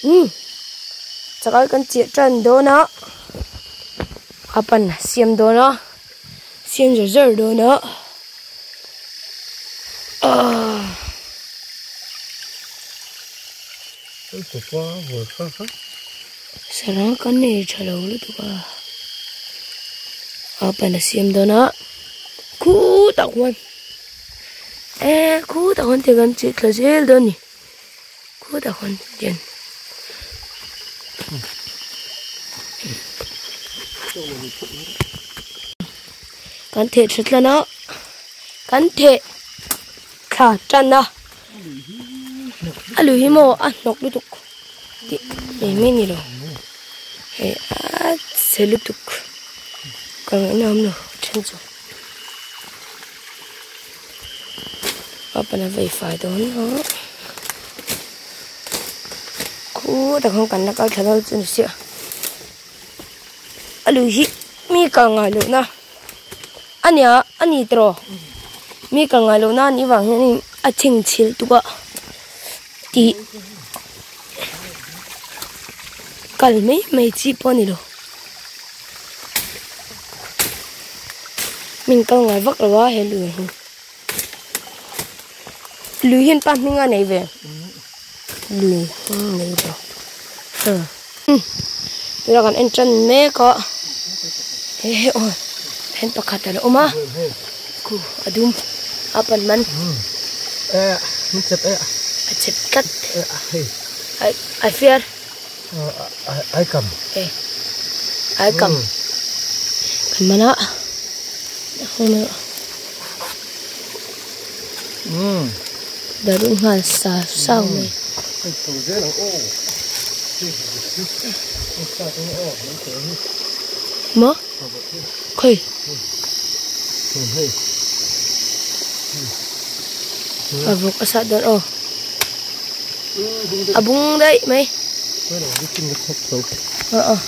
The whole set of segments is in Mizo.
Chakai kan chiah tan dawn a a pan siam dawn a siam zar zar dawn a ahh. Sarang kan nei tha lo lutuk a a pan a siam dawn a khutah khuan eh khutah khuan tiang an cheh thla zel dawn a ni. Khutah khuan hian kan theh tha tlan a kan theh thla tan a a lui hi maw a hnawk lutuk tih mai mai a ni lo hei a chhe lutuk ka ngaihna awm lo then chu. A pana vei fai dawn a khutah khan kan la kal thla dawn chu ni sia a lui hi mi kal ngai loh na a nia a ni tawh mi kal ngai loh na a nih vang hianin a chhingchhilh tuk a tih kal mai mai chi pawh a ni lo. Min kal ngai vak lo a he lui hi lui hian pa hming a nei ve lui hming nei lo tuna kan en tan mek a he he aw then pakhat a la awm a khu a dum a pan man a chep tlat a fiar. Ai kam. E. Ai kam. Kan mana. Home. Darun nghal sa sau mai. Mo? Khoi. A vuk a sat dawn aw. A bung daih mai.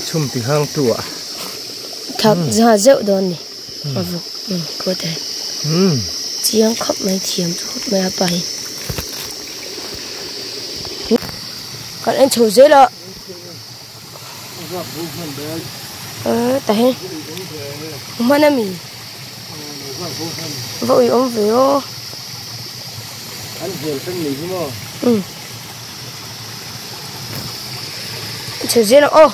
Chhum ti hang tu ah. Thak za zeuh dawn ni. A vuk ko te. Chiang khawp mai thiam chu khawp mai a pa hi. Kan en chho zel a. Tah hian hman a mi va ui awm ve aw umm chhe zel ang aw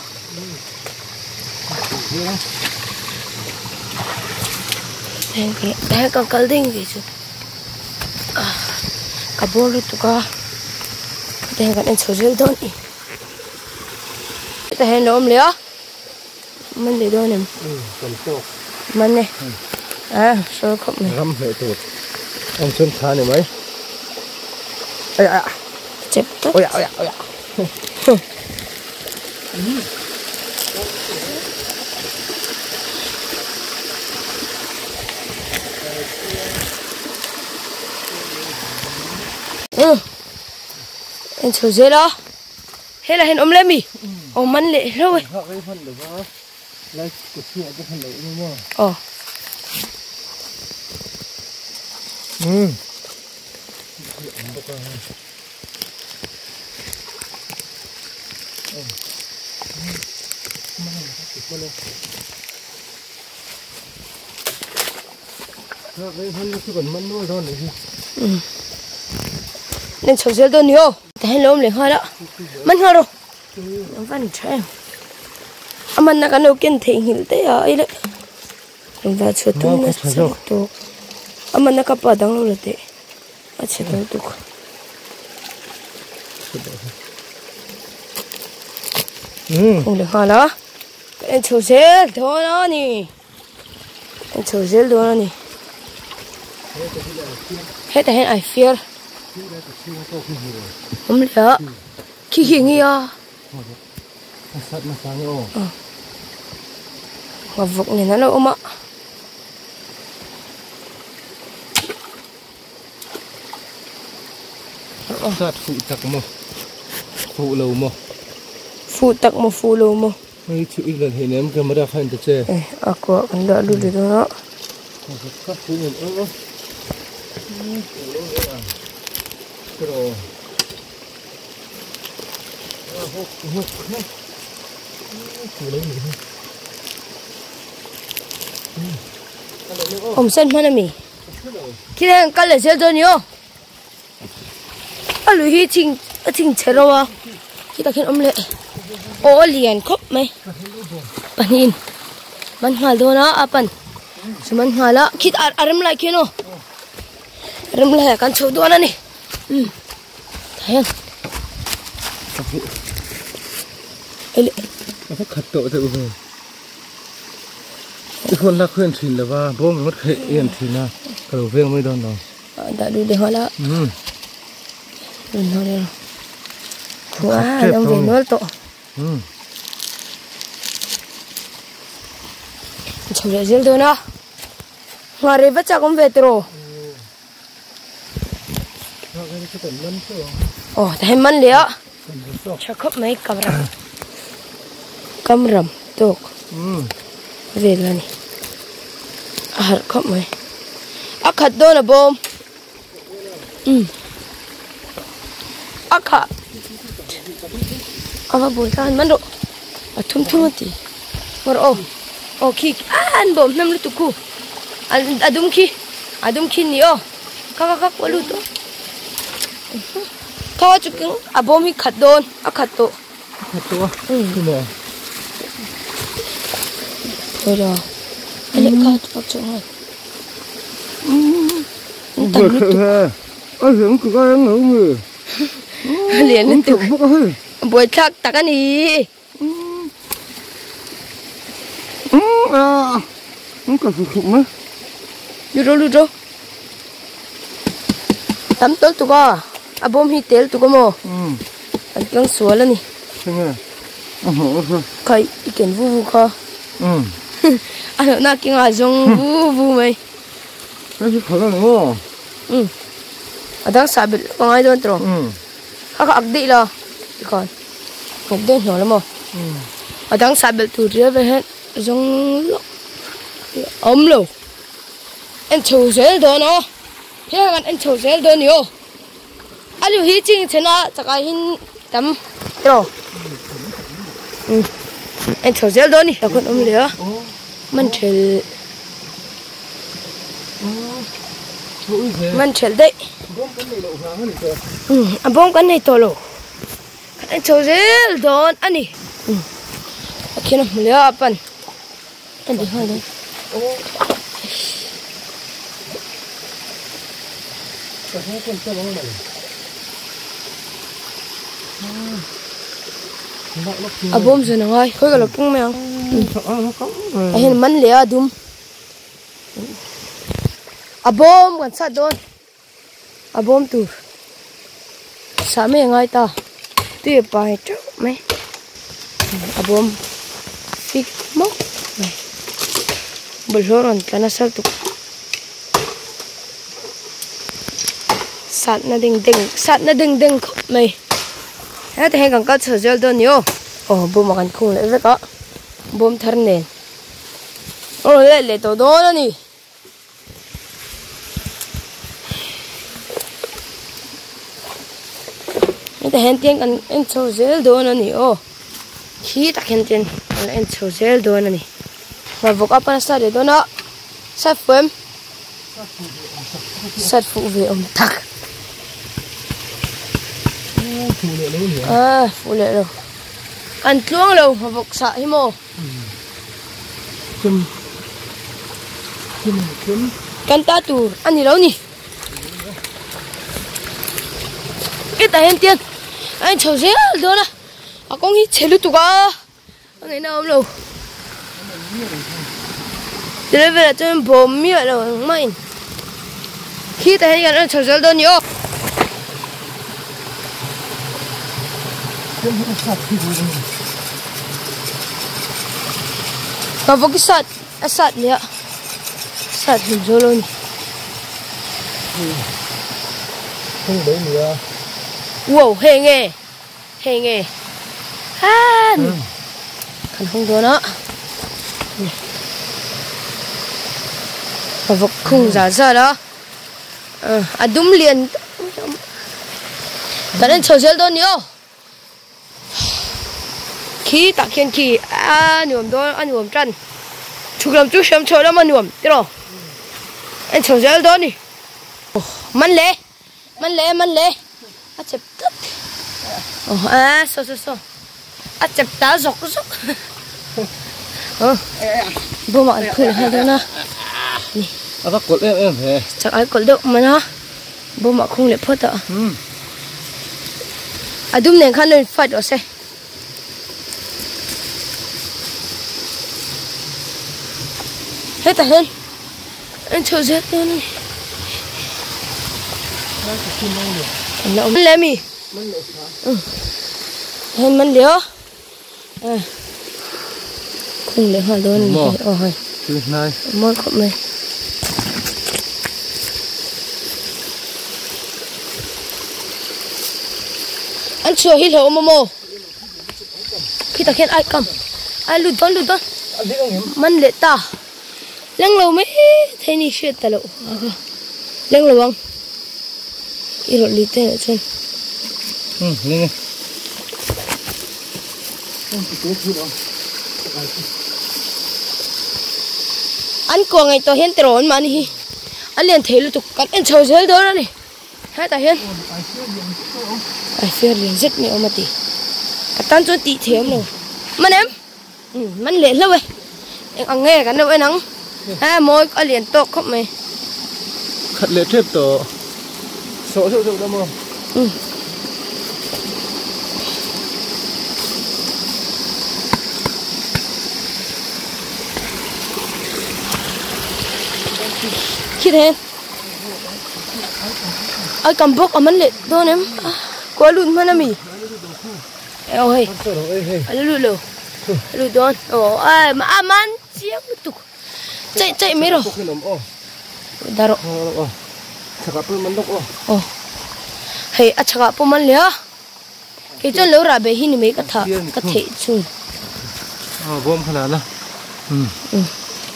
tah hian kan kal ding ve chu ka bawr lutuk a tah hian kan en chho zel dawn a ni. Hetah hian a awm leh a man leh dawn em man e a sawi khawp mai ram hleh tur awm chhun tha ni mai ai ai chep tak oi oi oi En chho zel a Helai hian awm leh mi aw man leh hlauh e. Aw. Nên chho zel dawn ni aw. Tah hian lo awm leh nghal a man nghal rawh ang van tha em a man na kan lo ken theihnghilh daih a ei leh engvah chhuah tum nasa tawk a man na ka pa dang lo la teh a chhe tawh lutuk. Khung leh nghal a ka en chho zel dawn a ni. An chho zel dawn a ni. Hetah hian ai fiar awm leh a khi khi nge a a vawk nen an lo awm a. Sat fuh tak maw fuh lo maw fuh tak maw fuh lo maw. Hei chu i lan hleinem camera kha en ta che. Eh a kuah kan dah lut leh dawn a. Awm san hman ami khilai an kal leh zel dawn ni aw a lui hi ching a ching chhe ro a khitah khian awm leh aw a lian khawp mai pahnihin man nghal dawn a a pan chu man nghal a khitah a rem lai khian aw a rem laiah kan chho dawn a ni umm tah hian a khat tawh deuh ve i phone lak khuan thin lova bawm ringawt kha i en thin a ka lo veng mai dawn lo dah duh leh nghal a umm rawn hnawl elo khua a lo ve nual tawh umm chho leh zel dawn a nghah rei va chak awm ve tiraw Aw tah hian man leh a tha khawp mai kamram kamram tawk vel a ni a harh khawp mai a khat dawn a bawm umm a khah a va bawi ta han man rawh a thum thum a ti maw rawh aw aw khi an bawm hnam lutuk khu a dum khi a dum khi ni aw kha kha kha pawh lut aw kha chu keng a bawm hi khat dawn a khat tawh a khat tawh a um rawh a lehkha chu pak chauh nghal um tam lutuk a hian ka kai ang lo nge a lian lutuk buaithlak tak a ni. Lut rawh lut rawh tam tawlh tuk a a bawm hi tel tuk a maw an keng sual a ni khai i ken vu vu kha a hlauhna a keng a zawng vu vu mai a dang sah belh a ngai dawn tawh kha kha ak daih la tikhan nghet daih hnuai la maw a dang sah belh tur zel vel hian a zawng lawk a awm lo en chho zel dawn aw helai kan en chho zel dawn ni aw a lu hi ching chhen a chakah hian tam tiraw umm en chho zel dawn ni a khawn awm leh a man thelh. Man thelh daih a bawm kan nei tawh lo kan en chho zel dawn a ni a khian a hmu leh a a pan a ni nghal dawn a bawm zawn a ngai khawi ka lo keng mai ang a hian man leh a dum. A bawm kan sat dawn a bawm tur sah mai a ngai ta tui a pai teuh mai a bawm fik mawk mai bawlhhlawh rawn tla nasa lutuk sat na deng deng sat na deng deng khawp mai hetah hian kan kal chho zel dawn a ni aw aw bawm ah kan khung leh vek a bawm thar nen. Aw leh leh tawh dawn a ni. Heta hian tiang kan en chho zel dawn a ni aw. Khi tak hian tiang kan en chho zel dawn a ni. Hmarvawk a pana sat leh dawn a, sat fuh em? Sat fuh ve awm tak. Ah, fuh leh lo. Kan tluang lo hmarvawk sah hi maw? Kan ta tur a ni lo ni. Hetah hian tian a in chho zel dawn a, a kawng hi chhe lutuk a, a ngaihna a awm lo. Tilai velah chuan bawm miah lo engmah in khitah hian kan rawn chho zel dawn a ni aw. Ka vawk i sat a sat leh a sat hlum zo lo a ni. Wow hei nge hei nge han kan hawng dawn a ka vawk khung zar zar a. A dum lian kan en chho zel dawn ni aw. Khi tah khian khi a nuam dawn a nuam tan. Chhuk lam chu hriam chho lam a nuam tiraw. En chho zel dawn ni. Man le man le man le a chep tlat. Aw a saw saw saw a chep ta zawk zawk. Aw bawmah an phun nghal dawn a ni. A va kawlh em em ve. Chak ai kawlh deuh man a bawmah khung leh phawt a. A dum nen khan lo in fight rawh se. Hetah hian an chhoh zel dawn a ni. An la awm leh ami? Hian man leh aw. Khung leh nghal dawn a ni hei aw hei. Mawi khawp mai. An chhuah hi hlauhawm a maw? Khitah khian ai kam ai lut dawn lut dawn man leh ta leng lo mai thei ni hriat ta loh a kha leng lo ang i rawlh lui te lah chuan an kuah ngaihtuah hian tiraw an mahni hi a lian thei lutuk kan en chho zel dawn a ni. Hetah hian ai fiar lian zet mai a awm a ti. Ka tan chuan tih theih a awm lo. Man em? Umm man leh hlauh e. Eng ang nge kan lo en ang. He mawi a lian tawk khawp mai. Khat leh tep tawh. Sawh zeuh zeuh la maw? Umm. Khit he. Ai kam bawk a man leh dawn em kua lut hman ami aw hei a la lut lo a lut dawn aw ai a man chiang lutuk chaih chaih mai rawh dah rawh aw hei a chhakah pawh man leh a kei chuan lo rah beh hi ni mai ka thah ka theih chhung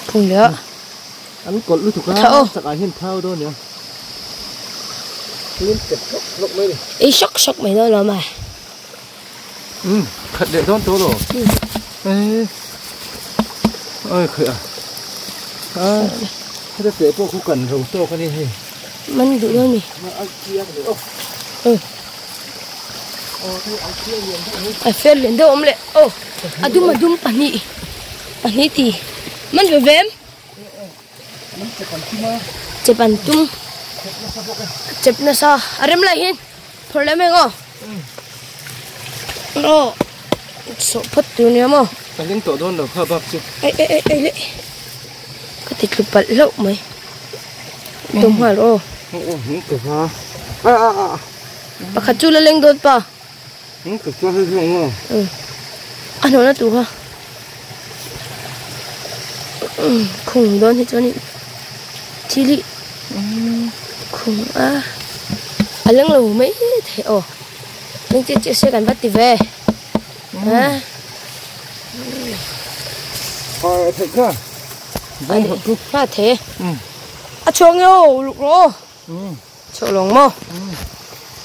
phung leh a. An kawlh lutuk a, chakah hian thau dawn nia. Hlim chep hlawk hlawk mai ni. Ei hrawk hrawk mai dawn lo mai. Umm, khat leh dawn tawh lo. Ee, oi khaih a. A, heta teh pawh khu kan ro tawk a ni hei. Man duh dawn mi. A chiang leh aw. Umm. A fer lian deuh awm leh aw, a dum a dum pahnih pahnih ti man ve ve em. Chep an tum chep nasa a rem lai hian phawrh leh mai ang aw aw sawh phawt tur nia maw ka ling tawh dawn lo kha bak chu ei ei ei ei leh ka ti tlu palh hlauh mai dawm nghal aw pakhat chu la leng dawn pa a hnawhna tur kha khung dawn hi chuanin thil hi khung a a leng lo mai thei aw eng chiah chiah se kan va ti ve a a thei e a chhuak nge aw uluk rawh aw. Chho lawng maw?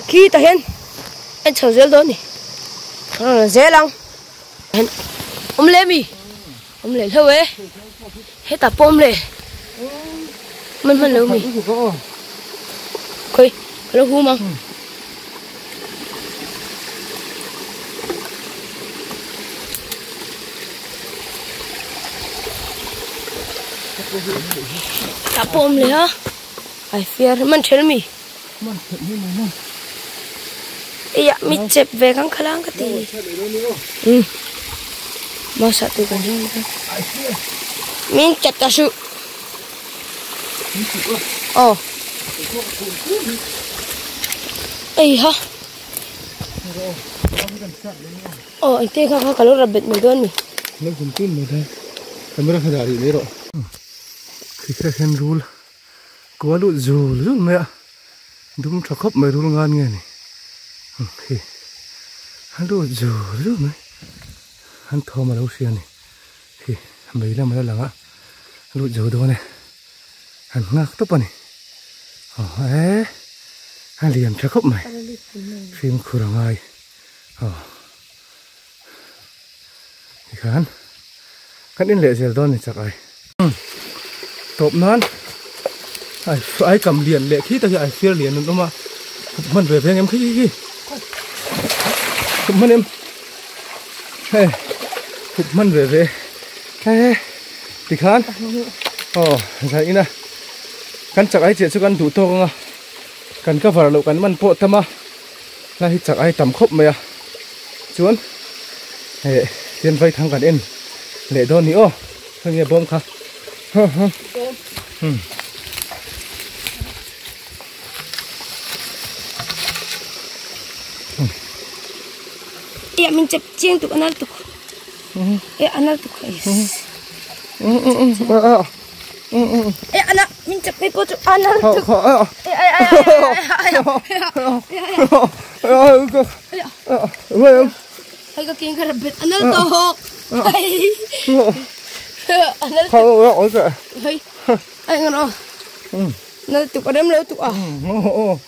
Khi tah hian en chho zel dawn ni. Rawn zel ang. Awm leh mi? Awm leh hlo e. Hetah pawh awm leh. Man hman lo mi. Khawi, ka lo hum ang. Tah pawh awm leh a. Ai fiar man thel mi. Man thel mi mai man. Iya mi chep ve kang khalang ka ti. Um. Ma sa tu kan hian ka. Min chep ta su. Oh. Ei ha. Oh, eng te kha kha ka lo rap bet mai dawn mi. Lo kun tun mai dawn. Camera kha dah rih mai rawh. Khi kha khan rul Kua lut zul zul mai a, dum tha khawp mai rul ngan nge ni khi a lut zul zul mai an thawm a lo hria a ni khi mei lam a la lang a lut zo dawn e an nghak tawp a ni aw e a lian tha khawp mai fimkhur a ngai aw. Tikhan kan in leh zel dawn ni chak ai. Tawp nan ai ai kam lian leh khi tak hi ai fir lian an awm a khup hman ve veng em khi khi khi khup hman em hei khup hman ve ve he tikhan aw zai ina kan chak ai chiah chu kan duh tawk ang a kan cover loh kan man pawh tam a lai hi chak ai tam khawp mai a chuan heh tian vai thang kan en leh dawn ni aw khaw nge bawm kha ha ha hmm e min chep chiang tuk anal tuk e anal tuk e ana min chep mai pawh chu anal tuk e ai ai ai ai ai ka king kha bet anal tok ai anal tuk ai ai ngono anal tuk arem lo tuk a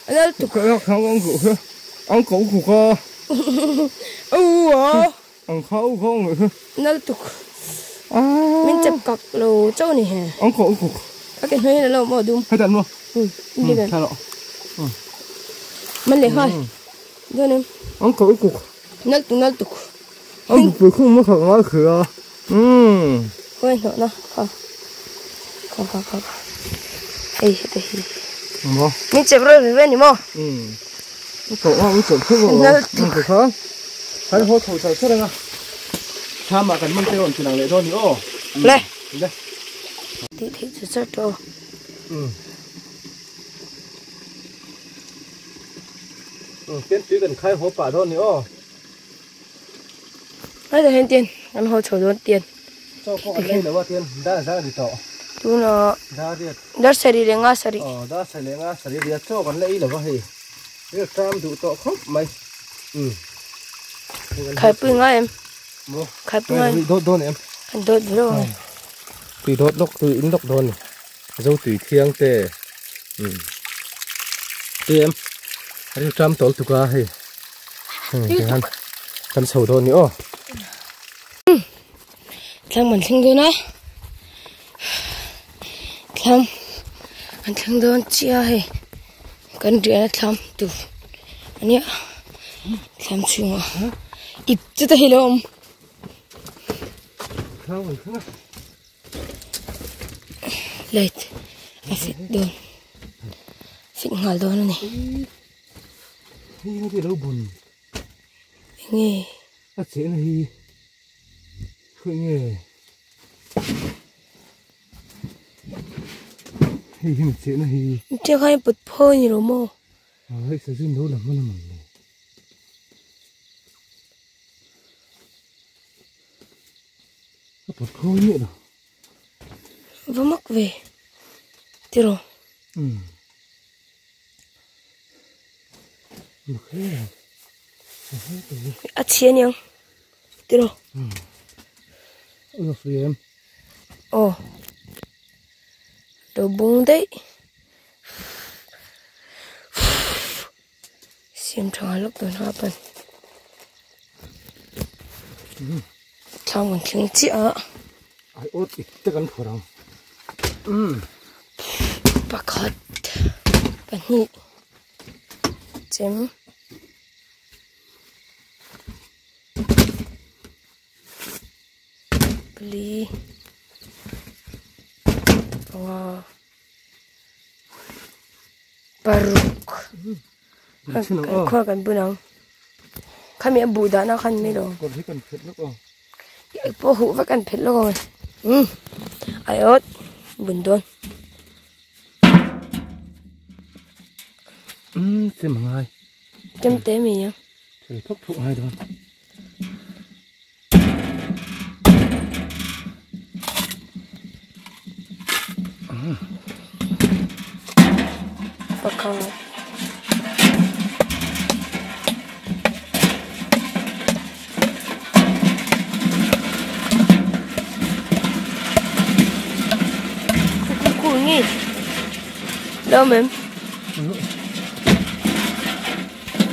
anal tuk anal tuk min chep kak lo chau ni he cái này là lo mò đúng hay tận luôn đi gần mình lấy hơi đưa em ăn cẩu cục nal tuk ăn cục không mất khẩu nói khử quên nữa nó không không không không ấy đây mình chẹp rồi về bên mà cậu ăn cậu không nal tuk không hay hốt thầu thầu thế này tham mà cần mang theo chỉ là lệ thôi nữa này đây thì thì rất đâu tiền tùy cần khai hộp bà thôi nữa. Bây giờ hiện tiền, ăn hộp chổi đốn tiền. Cho con ăn đây nữa tiền, đã ra thì tọ. Tu nó. Đã sari lenga sari. Ờ, đã sari lenga sari thì cho con lấy là có gì? Cái cam đủ tọ khóc mày. Khai pin ngay em. Khai pin ngay. Đốt đốt em. Đốt rồi. Tùy đốt lốc tùy in lốc đốt này. Dâu tùy thiêng tê. Tùy em. Anh trăm tổ tụ ca hay, cái ăn sầu thôi nữa. Thằng mình thằng đứa nó, thằng anh thằng đứa chia hay, cần rửa thằng tụ, anh nhá, thằng chừng à, ít chút thôi lắm. Light, à fit đôn, fit ngal đôn này. Hi thì đâu buồn. Nghe. À chế này khơi nghe. Hi hi chế này hi. Chế khai bật phơi nhiều mò. À hết sẽ duyên đâu làm mà làm này. Bật phơi nhẹ đâu. Vỡ mắc về. Thì rồi. À chia nhau, được rồi. Ồ, đồ bún đấy. Xem cho lúc tôi nó bận. Sao mình chứng chỉ ạ? Ai ốt ít tức ăn phở Bạc hạt, bạc nhị, chém. Beli wow. Paruk khoa kan bunang kami abu da na kan mi lo po hu va kan phet lo ai ot bundon xem ngai chấm tế mi nhá thì thúc thụ hai thôi. Pakar. Kuku ni. Đâu mềm.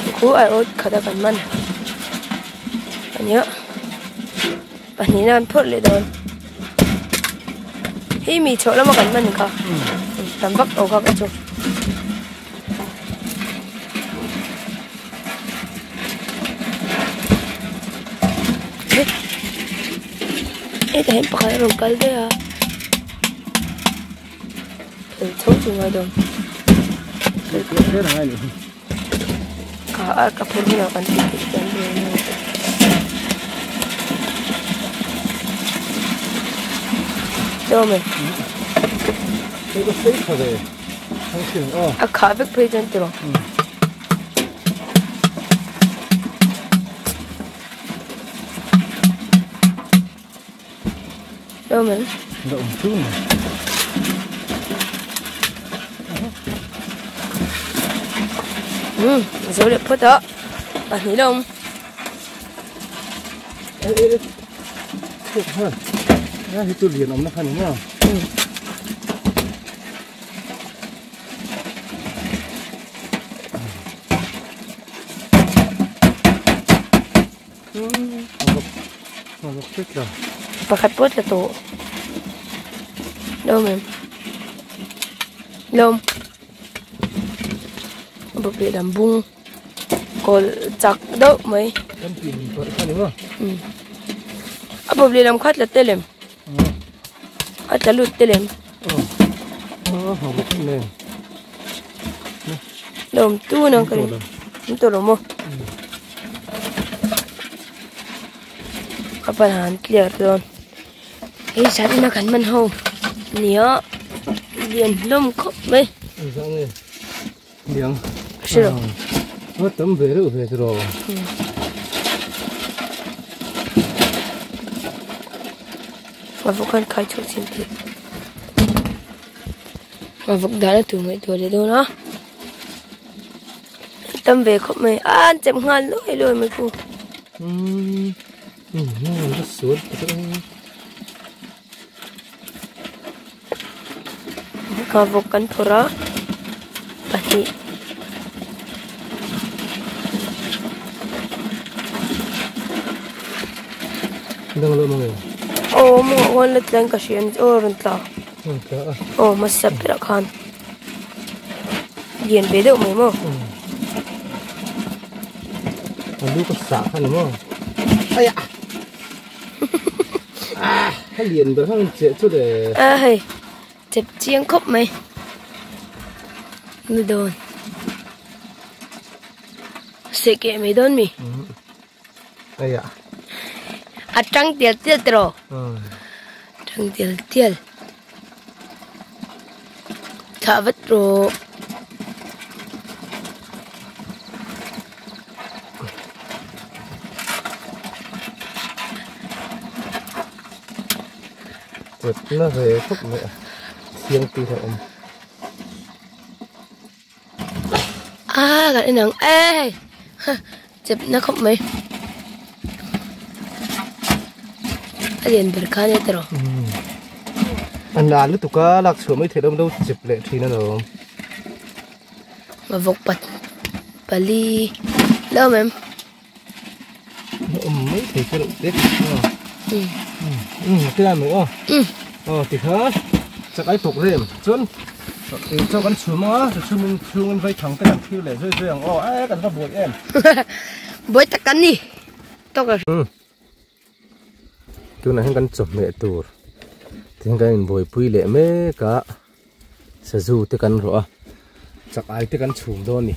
Kuku ai ốt khá đã gần man. Anh nhớ. Pahnih nan phawrh leh dawn. Hei mi chhoh lama kan man kha. Tam vak lo kha ka chu. Hetah hian pakhat a rawn kal daih a. Phel chho chu ngai dawn. Ka a ka phur hunah kan tih theih chuan a khah vek phei chuan tiraw. Đâu mình? Đâu chút này. Ừ, dấu đẹp phết đó. Bạn nghĩ đâu? Ê ê ê. Ha. Ra thì tôi liền ông nó khăn đúng không? Ừ. Pakhat pawh tla tawh lawm em lawm a bawp lehlam bung kawl chak deuh mai a bawp lehlam kha tla tel em a tla lut tel em lawm tun ang ka ring an tawh lo maw. A ban han clear dawn hei zan ina kan man ho nia lian hlawm khawp mai liang hre lo a tam ve reuh ve tiraw a vawk khan khai chhuak chin tih a vawk dan a tur ngaihtuah leh dawn a tam ve khawp mai a an chep nghal luai luai mai ku. Ka vawk kan phawrh a pahnih aw maw a la tla in ka hria aw a rawn tla aw hmasa berah khan. Lian ve deuh mai maw. A lu ka sah kha ni maw. Aya. Ah, a lian ber kha che chu le. A hei. Chep chiang khawp mai. Ni dawn. Se ke mai dawn mi. Aya. A tang tial tial tiro. Tang tial tial. Thah vat rawh. Chawt na ve khawp mai a thiang tih a awm. A kan en ang e chep na khawp mai a lian ber kha ania tiraw. A na lutuk a lak chhuah mai theih loh lo chep leh thin alawm. Vawk pat pali lo awm em. Nó awm mai thei che reuh te a tilai mai aw aw tikha chak ai tawk rem chuan ei chaw kan chhum a chhum chhungin vai thang te kan thlir leh zui zui ang aw e kan va buai em buai tak kan ni tawk a tunah hian kan chawhmeh tur tin kan inbuaipui leh mek a sazu te kan rawh a chak ai te kan chhum dawn a ni.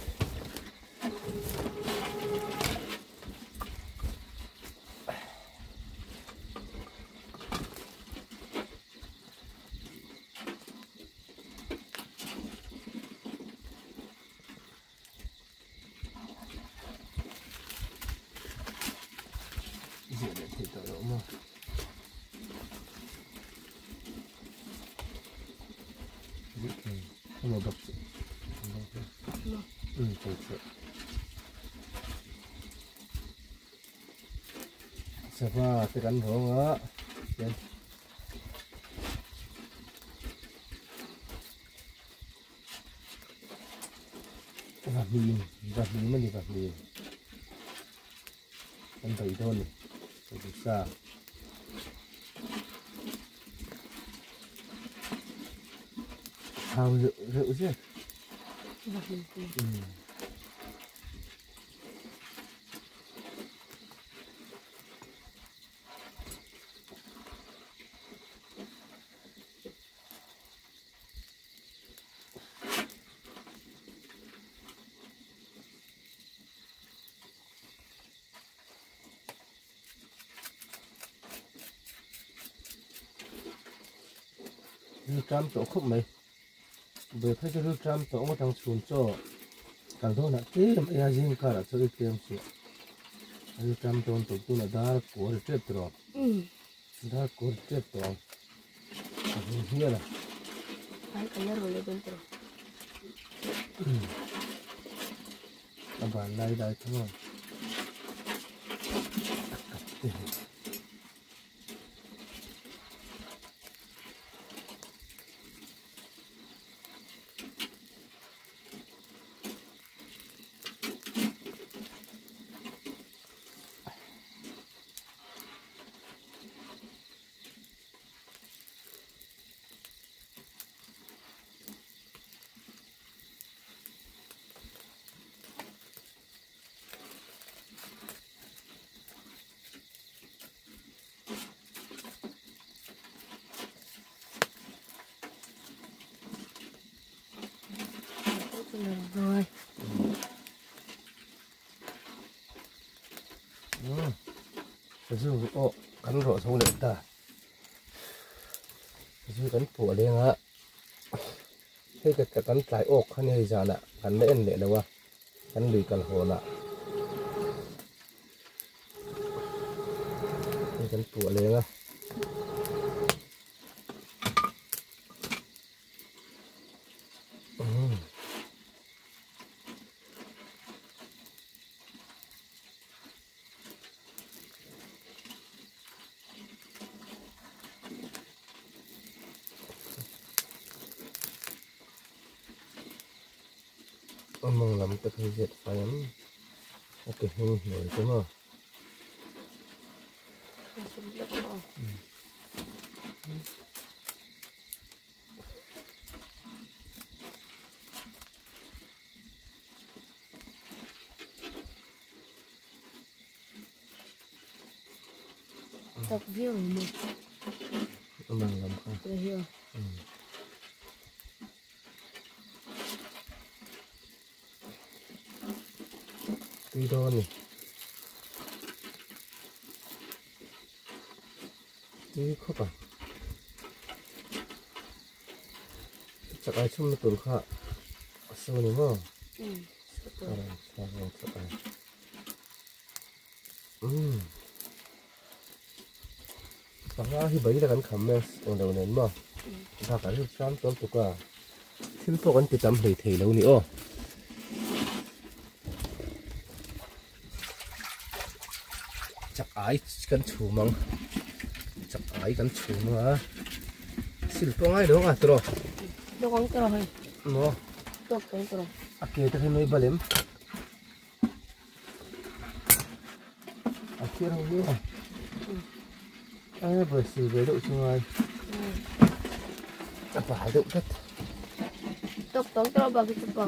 Sava te kan rawng a chuan vahmim vahmim a ni vahmim kan bei dawn a ni sa. Thau reuh zet. Rilṭam tawh khawp mai Buaipui chu rilṭam tawh ngawt ang chhun chaw kal dawnah tlem a zing karah chaw i tlem suh rilṭam dawn tawh tunah dar kua ri tep tawh dar kua ri tep tawh ang a hming hial a. A ban lai lai chu maw a kat te hi. Sazu pawh kan rawh chho leh ta sazu kan puah leng a hei ka kan tlai awk kha ni hei zanah kan la en leh lo a kan lui kal hawnah hei kan puah leng a. A mawng lam te kha zet fai ang a ke hnung hnuai te maw. Tak viau ni. A mawng lam kha. Tui dawn a ni. Tui khawp ang. Chak ai chhumna tur kha a so ni maw? A rawn chhuak ang chak ai. Umm. Panga hi bai la kan kham mai eng lo nen maw? Bakah hi ram tawn tuk a. Thil pawh kan ti tam hlei thei lo ni aw. Chak ai kan chhum ang. Chak ai kan chhum a. Sil pawh ngai lo ang a tawh. Tawk ang tawh hei. Maw? Tawk ang tawh. A ke te khi mai balem. A thiar ho viau a. Ai vawi sil ve deuh chu ngai. A pah deuh tlat. Tawk tawng tawk bak chu pa.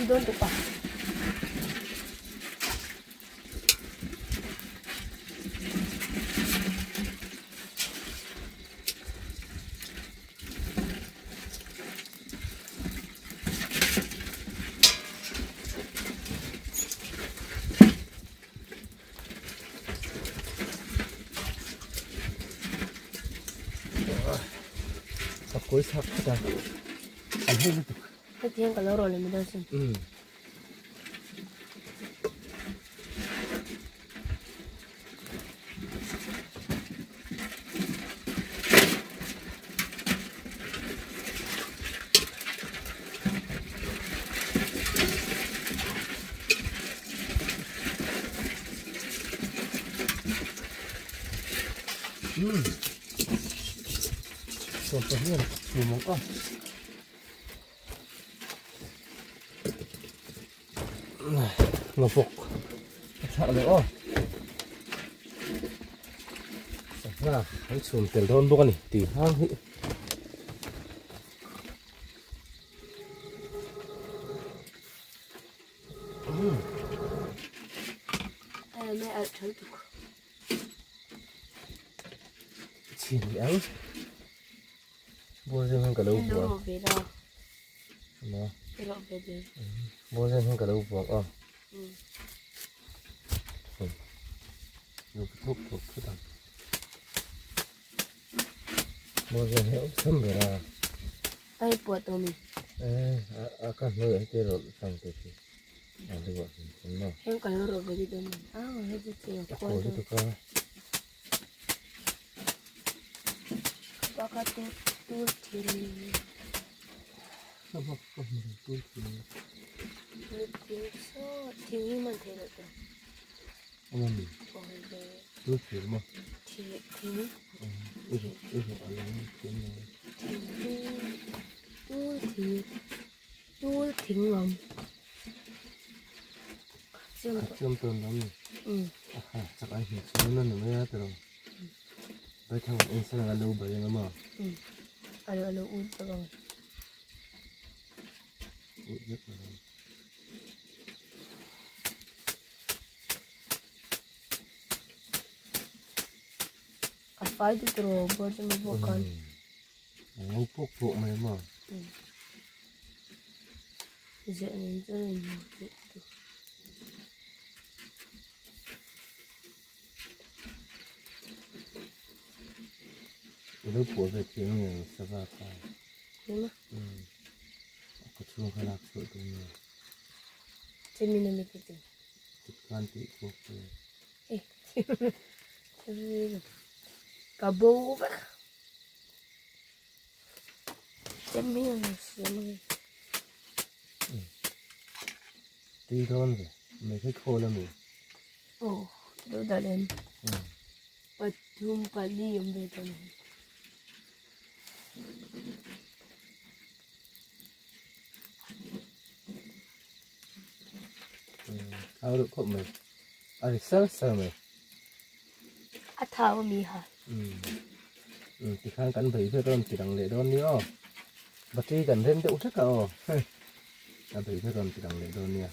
Doon tu pa. A kawi chhak phawt a an hei lutuk. Hetiang ka lo rawh leh mai dawn sin. Sawm pahnih an chhum ang a. Ngawbawk a thlak leh aw. Sangha an chhum tel dawn bawk a ni tih hang hi. Chhin leh ang. Bawlzen hian ka lo buang. Bawlzen hian ka lo buang a. Thuk thuk thut ang. Bawlzen hi a awlsam ber a. Ai puat awm i. Eh, a ka hnuai ah te rawlh tlang te khi. A lu ah hian chuan maw. Heng ka lo rawlh ve deuh dawn ni. A hei chu che a kual lutuk a. Pakhat te tur thil. Ka bak ka hmu tur thil. Thing saw thing hi man thei loh tur. Awm mi. Tur thil maw. Thing thing. I rawh i rawh a lang thing lo. Thing tur thil tur thing awm. Chiam tawn lam ni. Aha chak ai hmu chu na ni mai a tiraw. Baithang en sel anga lo bai anga maw. Alo alo ut vek ang. Ut vek ang. A fai tu tiraw bawr chu mi bawk khan. Ngo pawk pawk mai maw. Ziah nen chuan a inhmu tih tu. I lo phuah ve thei ang nge sava kha. Ema? A khaw chhung kha lak chhuah tum nge. Chemi na mi te chu. Kut khan tih chhuak te. Eh. Ka bo vek. Chemi na mi siam nge. Tui dawn ve. Mai kha khawl a mi. Aw, do dah lem. Pathum pali awm ve dawn a ni. Thau deuh khawp mai. A ri sar sar mai. A thau a mi ha. Tikhan kan bei vek a rawn ti lang leh dawn nia aw. Battery kan rem deuh hlek a aw. A bei vek a rawn ti lang leh dawn nia.